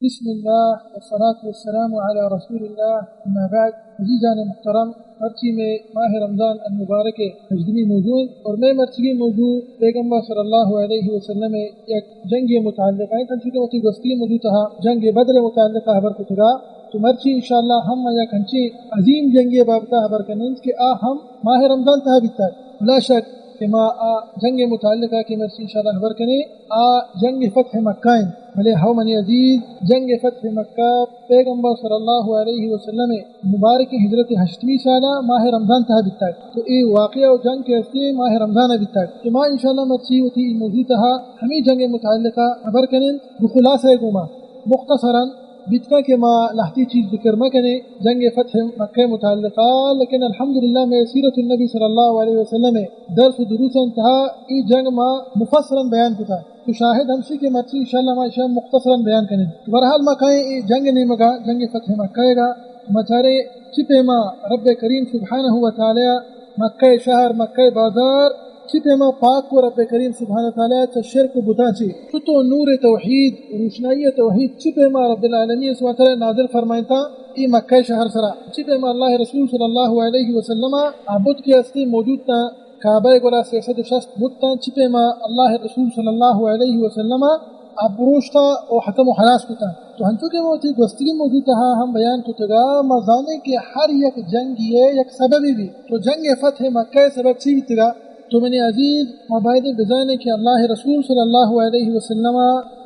بسم اللہ والصلاة والسلام علی رسول اللہ، اما بعد۔ عزیزان محترم، مرچی میں ماہ رمضان المبارک ہژدمی موضوع اور میں مرچی موضوع پیغمبر صلی اللہ علیہ وسلم یک جنگ متعلق ہے، تنچو کہ وتی گوستی موضوع تہا جنگ بدر متعلق خبر کتگا۔ تو مرچی انشاءاللہ ہم یک ہنچی عظیم جنگ بابتا خبر کنیں کہ آ ہم ماہ رمضان تہا بیتا۔ بلا شک کہ ما آ جنگ متعلقہ کہ مرچی انشاءاللہ خبر کنیں، آ جنگ فتح مکہ انت۔ بلے ہو منی عزیز، جنگ فتح مکہ پیغمبر صلی اللہ علیہ وسلم مبارک ہجرت ہشتمی سالہ ماہ رمضان تہا بیتگ۔ تو اے واقعہ و جنگ کہ ہستی ماہ رمضان بیتگ۔ تو ما انشاءاللہ مرچی وتی موضوع تہا ہمیں جنگ متعلقہ خبر کنیں، بخلاصہ گوما مختصراً بیتگاں کہ ما لہتی چیز ذکر مہ کنیں جنگ فتح مکہ متعلقہ، لیکن الحمدللہ میں سیرت النبی صلی اللہ علیہ وسلم درس و دروساں تہا ای جنگ ما مفصلاً بیان کتا۔ تو شاہد ہمشی کہ مرچی انشاءاللہ ما ایشاں مختصراً بیان کنیں۔ تو بہرحال ما کائیں ای جنگ نیمگا، جنگ فتح مکہ گا، ما چاریں چی پیما رب کریم سبحانہ و تعالی مکہ شہر، مکہ بازار چی پیما پاک کو رب کریم سبحانہ و تعالی چہ شرک و بتاں چی، چتو نور توحید، روشنائی توحید چی پیما رب العالمین سبحانہ و تعالی نازل فرمائنتا ای مکہ شہر سرا، چی پیما اللہ رسول صلی اللہ علیہ وسلم آ بت کہ ہستی موجود تا کعبہ گورا سیصد و شست بت تا، چی پیما اللہ رسول صلی اللہ علیہ وسلم آ بروشتا و ختم و خلاص کتا۔ تو ہنچو کہ ما وتی گوستگی موضوع تہا ہم بیان کتگا، ما زانیں کہ ہر یک جنگی یک سببی بی۔ تو جنگ فتح مکہ سبب چی بیتگا؟ تو منی عزیز، ما باید بزانیں کہ اللہ رسول صلی اللہ علیہ وسلم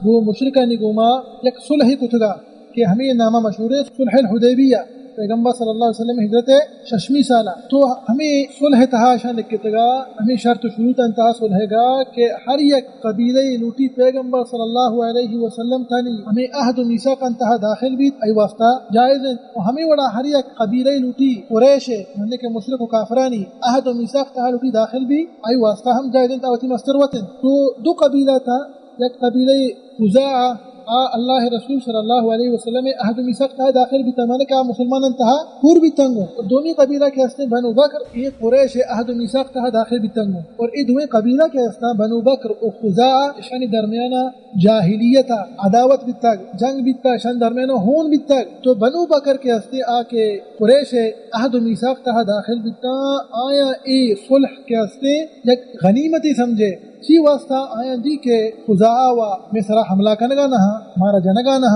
گو مشرکانی گوما یک صلح کتگا کہ ہمیں نامہ مشہور ہے صلح الحدیبیہ۔ پیغمبر صلی اللہ علیہ وسلم ہجرت ششمی سالہ۔ تو ہمیں صلح تہا شان لکھتگا، ہمیں شرط و شروط انتہا صلح گا کہ ہر یک قبیلہ لوٹی پیغمبر صلی اللہ علیہ وسلم تانی ہمیں عہد و میثاق انتہا داخل بیت، ای واسطہ جائز انت۔ و ہمیں وڑا ہر یک قبیلہ لوٹی قریش ہے، یعنی کہ مشرک و کافرانی عہد و میثاق تہا لوٹی داخل بی، ای واسطہ ہم جائز انت، آوتی مستر وطن۔ تو دو قبیلہ تا یک قبیلہ خزاعہ، آ اللہ رسول صلی اللہ علیہ وسلم عہد و میثاق تہا داخل بیتا، معنی کہ آ مسلمانان تہا پور بیتنگو۔ اور دومی قبیلہ کہ ہستے بنو بکر، یہ قریش عہد و میثاق تہا داخل بیتنگو۔ اور یہ دوئیں قبیلہ کہ ہستا بنو بکر و خزاعہ، اشانی درمیانا جاہلیت عداوت بیتگ، جنگ بیتگ، اشان درمیانا ہون بیتگ۔ تو بنو بکر کہ ہستے آ کہ قریش عہد و میثاق تہا داخل بیتا، آیا اے صلح کہ ہستے یک غنیمتی سمجھے۔ چی واسطہ آیاں دی کہ خزاعہ و مصرا حملہ کنگا نہ، مارا جنگا نہ،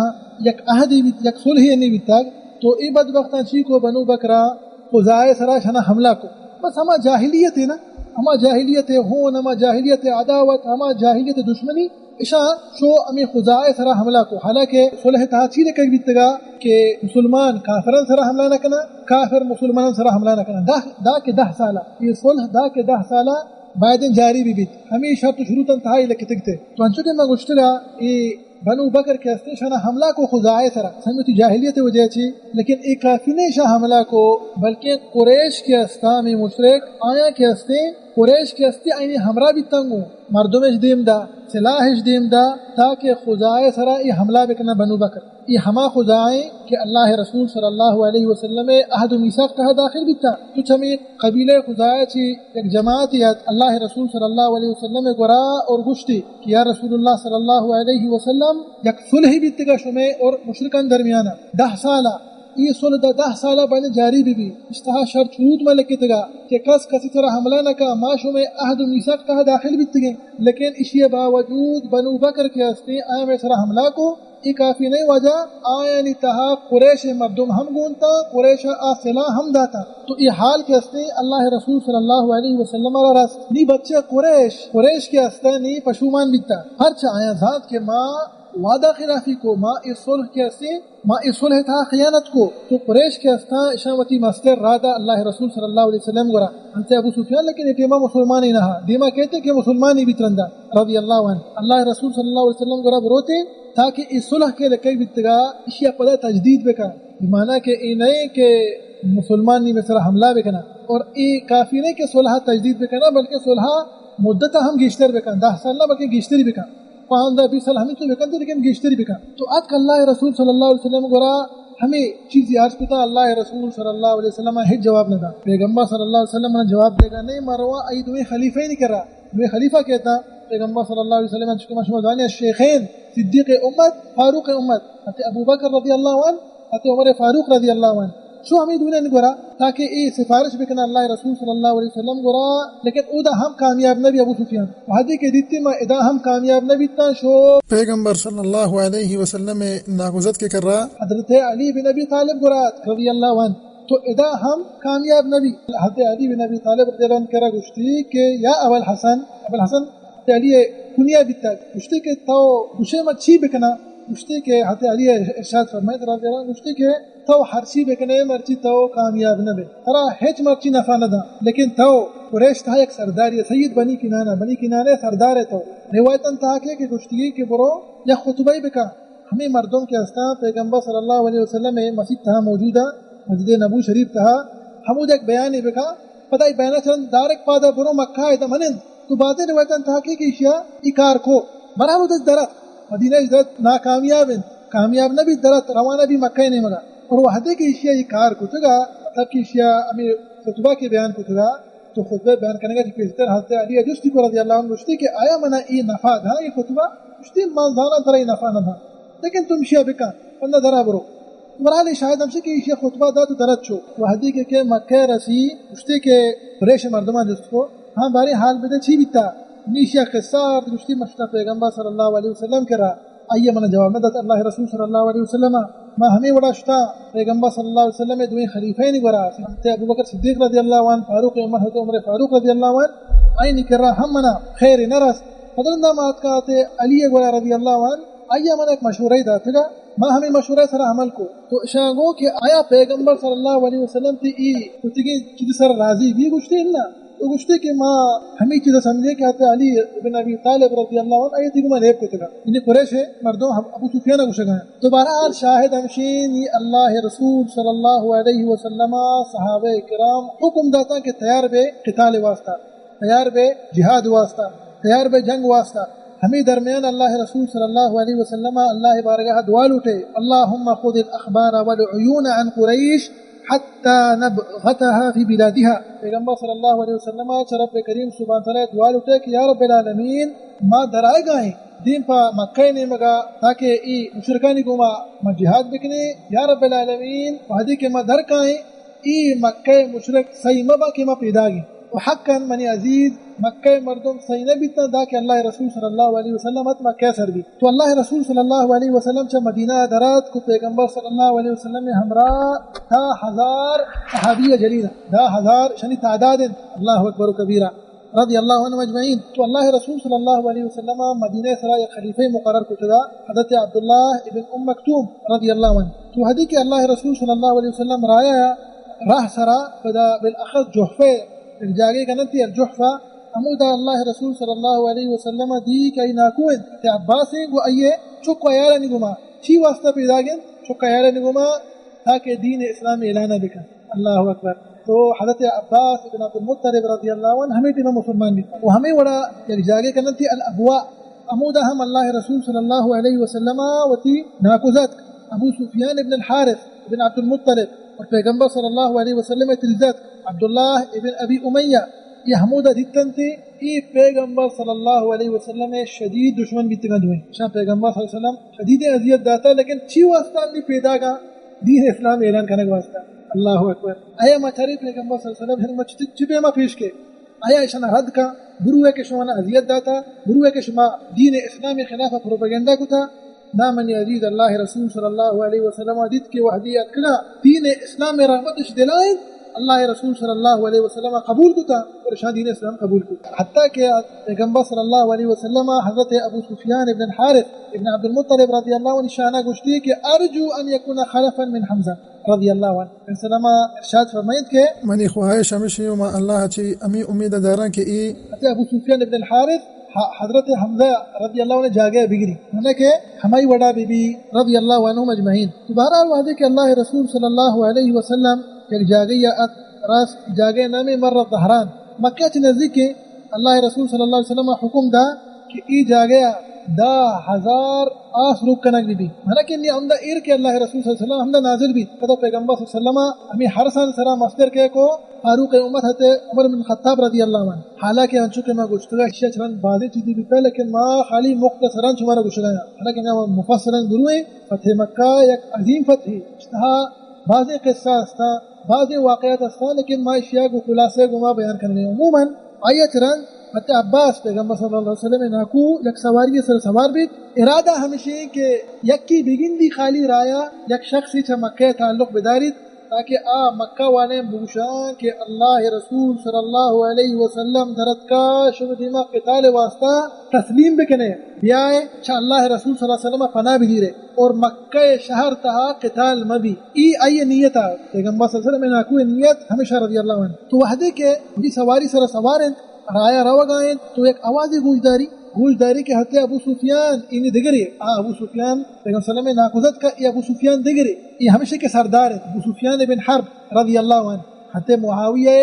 یک عہدی بیت، یک صلحی انی بیتگ، تو اے بدبختاں چی کو بنو بکرا خزاعہ سرا شنا حملہ کو۔ بس ہما جاہلیت ہے نا، ہما جاہلیت ہے ہون، ہما جاہلیت ہے عداوت، ہما جاہلیت ہے دشمنی، اشاں شو ہمیں خزاعہ سرا حملہ کو۔ حالانکہ صلح تہا چی لکھگ بیتگا کہ مسلمان کافران سرا حملہ نہ کنا، کافر مسلمانان سرا حملہ نہ کنا۔ دہ، دا کہ دہ سالہ، یہ صلح دا کہ دہ سالہ بایدیں جاری بہ بیت۔ ہمے شرط و شروطاں تہا اے لکتگ تے۔ تو انچو کہ ما گوشتگا، اے بنو بکر کہ ہستیں، شانا حملہ کو خزاعہ سرا۔ سمجھتی جاہلیت وجہ چی، لیکن اے کافی نہیں شاہ حملہ کو، بلکہ قریش کہ ہستا، ہمے مشرک، آیاں کہ ہستیں، قریش کہ ہستیں، آئینی ہمراہ بیتنگو، مردمش دیم دا، سلاحش دیم دا، تاکہ خزاعہ سرا اے حملہ بکنا بنو بکر۔ اے ہما خزاعہ ایں کہ اللہ رسول صلی اللہ علیہ وسلم عہد و میثاق تہا داخل بیتا۔ تو چمی قبیلہ خزاعہ چی یک جماعت یات اللہ رسول صلی اللہ علیہ وسلم گورا اور گشتی کہ یا رسول اللہ صلی اللہ علیہ وسلم، یک صلح بیتگا شمے اور مشرکان درمیانا دہ سالہ، اے صلح دا دہ سالہ بانی جاری بی بی، اشتہا شرط شروط ما لکتگا کہ کس کسی سرا حملہ نہ کا، ما شمے عہد و میثاق تہا داخل بیتگیں، لیکن اشی باوجود بنو بکر کہ ہستیں، آیا میں سرا حملہ کو، اے کافی نہیں وجہ، آیانی تہا قریش مردم ہم گونتا، قریش آ سلاح ہم داتا۔ تو اے حال کہ ہستیں اللہ رسول صلی اللہ علیہ وسلم را رس۔ نی بچے قریش، قریش کہ ہستیں نی پشومان بیتا۔ ہرچہ آیا زانت کہ ما وعدہ خلافی کو، ما اے صلح کہ ہستیں، ما اے صلح تہا خیانت کو۔ تو قریش کہ ہستاں اشاں وتی مستر رادا اللہ رسول صلی اللہ علیہ وسلم گورا۔ انت ابو سفیان لیکن اے ٹیما مسلمانی نہ، دیما کہتے کہ مسلمانی بیت رندا رضی اللہ عنہ۔ اللہ رسول صلی اللہ علیہ وسلم گورا بروتے تاکہ اے صلح کہ لکئی بیتگا، اشی پدا تجدید بکا۔ معنی کہ اے نہیں کہ مسلمان نی مثلا حملہ بکنا۔ اور اے کافی نہیں کہ صلح تجدید بکنا، بلکہ صلح مدت ہم گیشتر بکن، دہ سال نہ بلکہ گیشتری بکن، پانزدہ بیس سال ہمیں تو بکن، لیکن گیشتری بکن۔ تو اتک اللہ رسول صلی اللہ علیہ وسلم گورا ہمیں چیزی عرض کتا، اللہ رسول صلی اللہ علیہ وسلم ہچ جواب نہ دا۔ پیغمبر صلی اللہ علیہ وسلم نے جواب دیگا نہیں، مروا ای دوئیں خلیفہ ہی نہیں کرا۔ دوئیں خلیفہ کہتا، پیغمبر صلی اللہ علیہ وسلم انچو کہ ما شما زانیں، شیخین، صدیق امت، فاروق امت، حضرت ابوبکر رضی اللہ عنہ، حضرت عمر فاروق رضی اللہ عنہ، شو ہمیں دونیں گورا، تاکہ اے سفارش بکنا اللہ رسول صلی اللہ علیہ وسلم گورا، لیکن اودا ہم کامیاب نبی ابو سفیان۔ وہدے کہ دیتی ما ادا ہم کامیاب نبی تاں، شو پیغمبر صلی اللہ علیہ وسلم ناگزت کے کرا حضرت علی بن ابی طالب گورا رضی اللہ عنہ۔ تو ادا ہم کامیاب نبی۔ حضرت علی بن ابی طالب رضی اللہ عنہ کرا گشتی کہ یا ابا الحسن، ابا الحسن حضرت علی کنیہ بیتا، گشتی کہ تو گشے ما چی بکنا؟ گشتی کہ حضرت علی ارشاد فرمائے رضی اللہ عنہ، گشتی کہ تو ہر چی بکنے مرچی تو کامیاب نہ بے، ترا ہچ مرچی نفع نہ دا، لیکن تو قریش تہا یک سرداری، سید بنی کنانہ، بنی کنانہ سردار ہے تو۔ روایتاں تہا کہ، کہ گشتی کہ برو یا خطبہ بکا، ہمیں مردم کہ ہستاں، پیغمبر صلی اللہ علیہ وسلم مسیت تہا موجود اَں، مسجد نبوی شریف تہا، ہمود یک بیانے بکا، پدا ای بیانا چند دارک پادا برو مکہ ءَ دمنند۔ تو بازیں روایتاں تہا کہ ایشیا ای کار کو، برحال درت مدینہ اش درت ناکامیاب انت، کامیاب نہ بیت، درت روانہ بی مکہ نیمگا۔ اور وہدے کہ ایشیا ای کار کتگا، مطلب کہ ایشیا ہمیں خطبہ کے بیان کتگا، تو خطبہ بیان کنگا چہ پیشتر حضرت علی ءَ جستی کو رضی اللہ عنہ، گشتی کہ آیا منا اے نفع داں اے خطبہ؟ گشتی من زاناں ترا اے نفع نہ داں، لیکن تو ایشیا بکن، بندہ درا برو۔ برحال شاہد ہمشی کہ ایشیا خطبہ دات و درت شو۔ وہدی کہ، کہ مکہ رسی، گشتی کہ قریش مردمان جست کو، ہاں بارے حال بدے چی بیتا؟ نی ایشیا قصہ آرت، گشتی مشتا پیغمبر صلی اللہ علیہ وسلم کرا۔ آئی ءَ منا جواب نہ دات۔ اللہ رسول صلی اللہ علیہ وسلم ءَ ما ہمے وڑا شتاں پیغمبر صلی اللہ علیہ وسلم ءِ دوئیں خلیفہ نی گورا، حضرت ابوبکر صدیق رضی اللہ عنہ، فاروق عمر، حضرت عمر فاروق رضی اللہ عنہ، آئی نی کرا ہم منا خیر نہ رست۔ پدرندا ما اتکاں حضرت علی ءِ گورا رضی اللہ عنہ، آئی ءَ منا ایک مشورہ داتگا، ما ہمے مشورہ سرا عمل کو۔ تو اشاں گو کہ آیا پیغمبر صلی اللہ علیہ وسلم تی ای کتگیں چیز سر راضی بی؟ گشتے انا۔ تو گشتے کہ ما ہمے چیز سمجھے کہ حضرت علی ابن ابی طالب رضی اللہ عنہ آئی تیگو ما لیب کتگا۔ یعنی قریش مردم ہم ابو سفیان گشگا۔ تو بہرحال شاہد ہمشین، ای اللہ رسول صلی اللہ علیہ وسلم صحابہ کرام حکم داتا کہ تیار بے قتال واسطہ، تیار بے جہاد واسطہ، تیار بے جنگ واسطہ۔ ہمے درمیان اللہ رسول صلی اللہ علیہ وسلم اللہ بارگاہ دعا لوٹے، اللهم خذ الاخبار والعيون عن قريش حتى نبغتها في بلادها۔ پیغمبر صلی اللہ علیہ وسلم چہ رب کریم سبحانہ تعالی دعا لوٹے کہ یا رب العالمین، ما درائے گائیں دیم پہ مکہ نیمگا، تاکہ ای مشرکانی گوما ما جہاد بکنے۔ یا رب العالمین، وہدی کہ ما در کائیں، ای مکہ مشرک سہی مبا کہ ما پیداگیں۔ و حقاً منی عزیز، مکہ مردم سہی نہ بیتاں دا کہ اللہ رسول صلی اللہ علیہ وسلم ات مکہ سر بیت۔ تو اللہ رسول صلی اللہ علیہ وسلم چہ مدینہ درات کو پیغمبر صلی اللہ علیہ وسلم ہمراہ دہ ہزار صحابی جلیل، دہ ہزار شنی تعداد انت۔ اللہ اکبر و کبیرہ۔ رضی اللہ عنہم اجمعین۔ تو اللہ رسول صلی اللہ علیہ وسلم مدینہ سرا یک خلیفہ مقرر کتگا، حضرت عبداللہ ابن ام مکتوم رضی اللہ عنہ۔ تو ہدی کہ اللہ رسول صلی اللہ علیہ وسلم رایا راہ سرا پدا بالاخص جحفہ، یک جاگے کننتی الجحفہ، ہمودا اللہ رسول صلی اللہ علیہ وسلم دی کہ ای ناکو انت، حضرت عباس انت، گو ائیے چک و عیالانی گما چی واسطہ پیداگ انت؟ چک و عیالانی گما تاکہ دین اسلام اعلان بکن۔ اللہ اکبر۔ تو حضرت عباس ابن عبد المطلب رضی اللہ عنہ ہمے ٹیما مسلمان بیت۔ و ہمے وڑا یک جاگے کننتی الابواء، ہمودا ہم اللہ رسول صلی اللہ علیہ وسلم وتی ناکوزاتک ابو سفیان ابن الحارث ابن عبد المطلب اور پیغمبر صلی اللہ علیہ وسلم تلزاتک عبداللہ ابن ابی امیہ، یہ ہمودا دیتنتی، ای پیغمبر صلی اللہ علیہ وسلم شدید دشمن بیتگاں دوئیں۔ شاہ پیغمبر صلی اللہ علیہ وسلم شدید اذیت داتا، لیکن چی واسطہ امی پیداگا؟ دین اسلام اعلان کنگ واسطہ۔ اللہ اکبر۔ آیا ما چارے پیغمبر صلی اللہ علیہ وسلم ہن ما چ-، چی پیما پیش کے؟ آیا ایشانا رد کا؟ برو ہے کہ شمانا اذیت داتا، برو ہے کہ شما دین اسلام خلاف پروپیگنڈا کتا۔ نا منی عزیز، اللہ رسول صلی اللہ علیہ وسلم دیت کہ وہدی اتکگا دین اسلام رغبت اش دلائیں، اللہ رسول صلی اللہ علیہ وسلم قبول کتا اور شان دین اسلام قبول کتا۔ حتیٰ کہ پیغمبر صلی اللہ علیہ وسلم حضرت ابو سفیان ابن الحارث ابن عبد المطلب رضی اللہ عنہ شانا گشتی کہ ارجو ان یکون خلفا من حمزہ رضی اللہ عنہ۔ وسلم ارشاد فرمائیت کہ منی خواہش ہمیشی و ما اللہ چی امی امید داراں کہ ای حضرت ابو سفیان ابن الحارث ح-، حضرت حمزہ رضی اللہ عنہ جاگہ بگری، معنی کہ ہمائی وڑا بی بی رضی اللہ عنہم اجمعین۔ تو بہرحال وہدے کہ اللہ رسول صلی اللہ علیہ وسلم یک جاگہ یا ات راس جاگہ نام مر ظہران، مکہ چ نزدیک، اللہ رسول صلی اللہ علیہ وسلم حکم دا کہ ای جاگہ دہ ہزار آس روک کنگ بہ بیت۔ منا کہ نی ہمدا ایر کہ اللہ رسول صلی اللہ علیہ وسلم ہمدا نازل بیت۔ پدا پیغمبر صلی اللہ علیہ وسلم ہمیں ہر سال سرا مستر کہ کو فاروق امت حضرت عمر بن خطاب رضی اللہ عنہ۔ حالانکہ انچو کہ ما گوشتگا، اشیا چرند بازیں چیزی بیتا، لیکن ما خالی مختصراً شمارا گوشگا۔ حالانکہ ما مفصلاً گرویں، فتح مکہ یک عظیم فتح، اشتہا بازیں قصہ استا، بازیں واقعات استا، لیکن ما اشیا گو خلاصہ گو ما بیان کرنے۔ عموماً آیا چرند حضرت عباس پیغمبر صلی اللہ علیہ وسلم ناکو یک سواری سر سوار بیت۔ ارادہ ہمشی کہ یکی بگندی خالی رایا یک شخصی چہ مکہ تعلق بداریت، تاکہ آ مکہ والیں بگوشاں کہ اللہ رسول صلی اللہ علیہ وسلم درتکا، شما دیما قتال واسطہ تسلیم بکنے، بیائے چہ اللہ رسول صلی اللہ علیہ وسلم پناہ بگیرے اور مکہ شہر تہا قتال مبی۔ ای آئی نیت آ، پیغمبر صلی اللہ علیہ وسلم ناکو نیت ہمیشہ رضی اللہ عنہ۔ تو وحدے کہ وہی سواری سر سوار انت، رایا روگا انت، تو یک آوازے گوش داری، گوش داری کہ حضرت ابو سفیان اینی دگرے۔ آ ابو سفیان پیغمبر صلی اللہ علیہ وسلم ناکوزت کا، ای ابو سفیان دگرے، ای ہمیشہ کہ سردار انت، ابو سفیان ابن حرب رضی اللہ عنہ، حضرت معاویہ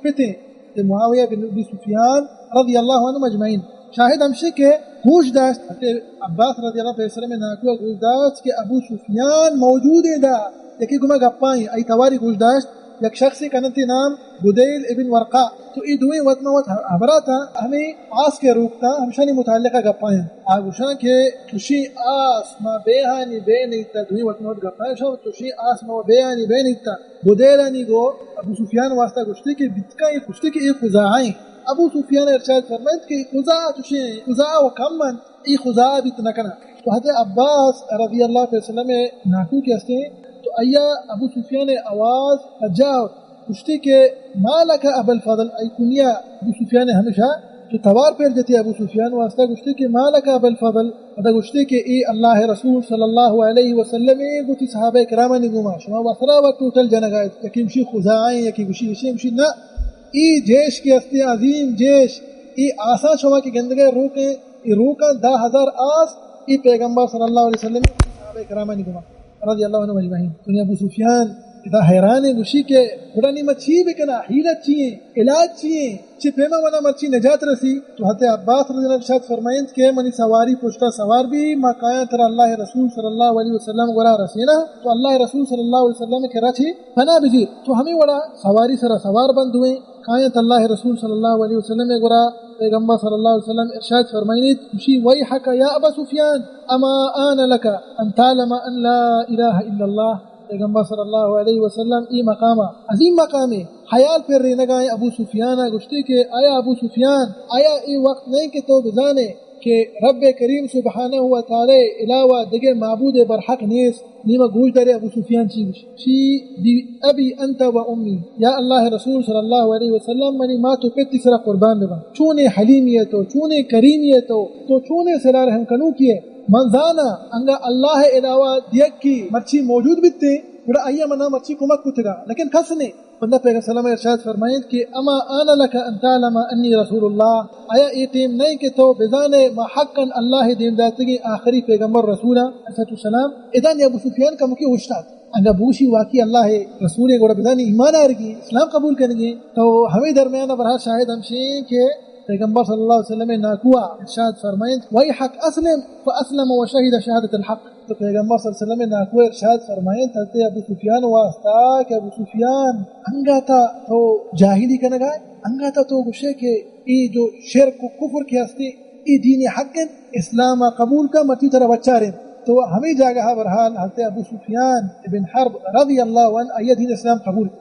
پتے، حضرت معاویہ بن ابی سفیان رضی اللہ عنہ اجمعین۔ شاہد ہمشہ کہ گوش داشت، حضرت عباس رضی اللہ عنہ پیغمبر صلی اللہ علیہ وسلم ناکو گوش داشت کہ ابو سفیان موجود ہے دا، یکی گما گپائیں، ای تواری گوش داشت۔ یک شخصے کننتی نام بدیل ابن ورقا۔ تو ای دوئیں وت ما وت ہبرا تا، ہمیں آس کے روکتا، ہمشانی متعلقہ گپائیں۔ آ گوشاں کہ چوشیں آس ما بیہانی بے نیتا، دوئیں وت ما وت گپائیں، شو چوشیں آس ما بیہانی بے نیتا۔ بدیلانی گو ابو سفیان واسطہ گوشتے کہ بتکا، ای گوشتے کہ ای خزاعہ ہیں۔ ابو سفیان ارشاد فرمائیت کہ خزاعہ چوشیں، خزاعہ و کم من۔ ای خزاعہ بیت نہ کناں۔ تو حضرت عباس رضی اللہ تعالی عنہ ناکو کہ ہستیں، تو ایا ابو سفیان آواز پجا گوشتی کہ ما لک ابا الفضل، ای کنیا ابو سفیان ہمیشہ تو توار پر جتی ابو سفیان واسطہ گوشتی کہ ما لک ابا الفضل، پدا گوشتی کہ ای اللہ رسول صلی اللہ علیہ وسلم گوتی صحابہ کرامانی گوما، شما وسرا و ٹوٹل جنگا، یکی گوشی خزاعہ، یکی گوشی، یکی گوشی نہ، ای جیش کہ ہستی عظیم جیش، ای آساں شما کہ گندگے روکیں، ای روکاں دہ ہزار آس، ای پیغمبر صلی اللہ علیہ وسلم صحابہ کرامانی گوما رضی اللہ عنہم اجمعین۔ تو ابو سفیان ادا حیران ہے، گوشی کہ گڑا نی ما چی بکناں، حیلت چی ہیں، علاج چی ہیں، چی پیما منا مرچی نجات رسی؟ تو حضرت عباس رضی اللہ عنہ ارشاد فرمائینت کہ منی سواری پشتا سوار بی، ما کایاں ترا اللہ رسول صلی اللہ علیہ وسلم گورا رسینا، تو اللہ رسول صلی اللہ علیہ وسلم کہ رچی پناہ بگیر۔ تو ہمیں وڑا سواری سرا سوار بند ہوئیں۔ کاینت اللہ رسول صلی اللہ علیہ وسلم گورا۔ پیغمبر صلی اللہ علیہ وسلم ارشاد فرمائینیت، گوشی، ویحک یا ابا سفیان، اما آن لک ان تعلم ان لا الہ الا اللہ۔ پیغمبر صلی اللہ علیہ وسلم ای مقام، عظیم مقام، حیال پر رینگائیں ابو سفیان گوشتی کہ آیا ابو سفیان، آیا ای وقت نہیں کہ تو بزانے کہ رب کریم سبحانہ و تعالی علاوہ دگہ معبود برحق نیست؟ نیمہ گوش دارے ابو سفیان چی گوشی؟ شی بی ابی انت و امی، یا اللہ رسول صلی اللہ علیہ وسلم، منی مات و پتی سرا قربان بباں۔ چونے حلیمی ہے تو، چونے کریمی ہے تو، تو چونے صلہ رحم کنوکی ہے۔ من زانا انگا اللہ علاوہ دیکی مرچی موجود بیتے، گڑا آیا منا مرچی کمک کتگا، لیکن کس نے۔ بندہ پیغمبر صلی اللہ علیہ وسلم ارشاد فرمائیت کہ اما آن لک ان تعلم انی رسول اللہ، آیا اے ٹیم نہیں کہ تو بزانے ما حقا اللہ دیم داتگی آخری پیغمبر رسول علیہ الصلوۃ والسلام؟ ادا نی ابو سفیان کمکی اوشتات۔ اگا بوشی واقعی اللہ رسول گڑا بزانی ایمان آرگی، اسلام قبول کنگی، تو ہمیں درمیان برحال شاہد ہمشی کہ پیغمبر صلی اللہ علیہ وسلم ناکوا ارشاد فرمائیت، ویحک اسلم، فاسلم وشہد شہادت الحق۔ تو پیغمبر صلی اللہ علیہ وسلم ناکو ارشاد فرمائیت، حضرت ابو سفیان واسطہ کہ ابو سفیان، انگا تا تو جاہلی کنگا، انگا تا تو گوشے کہ ای جو شرک و کفر کے ہستی، ای دین حق انت، اسلام قبول کا، متی ترا بچار انت۔ تو ہمیں جاگہ برحال حضرت ابو سفیان ابن حرب رضی اللہ عنہ آیا دین اسلام قبول۔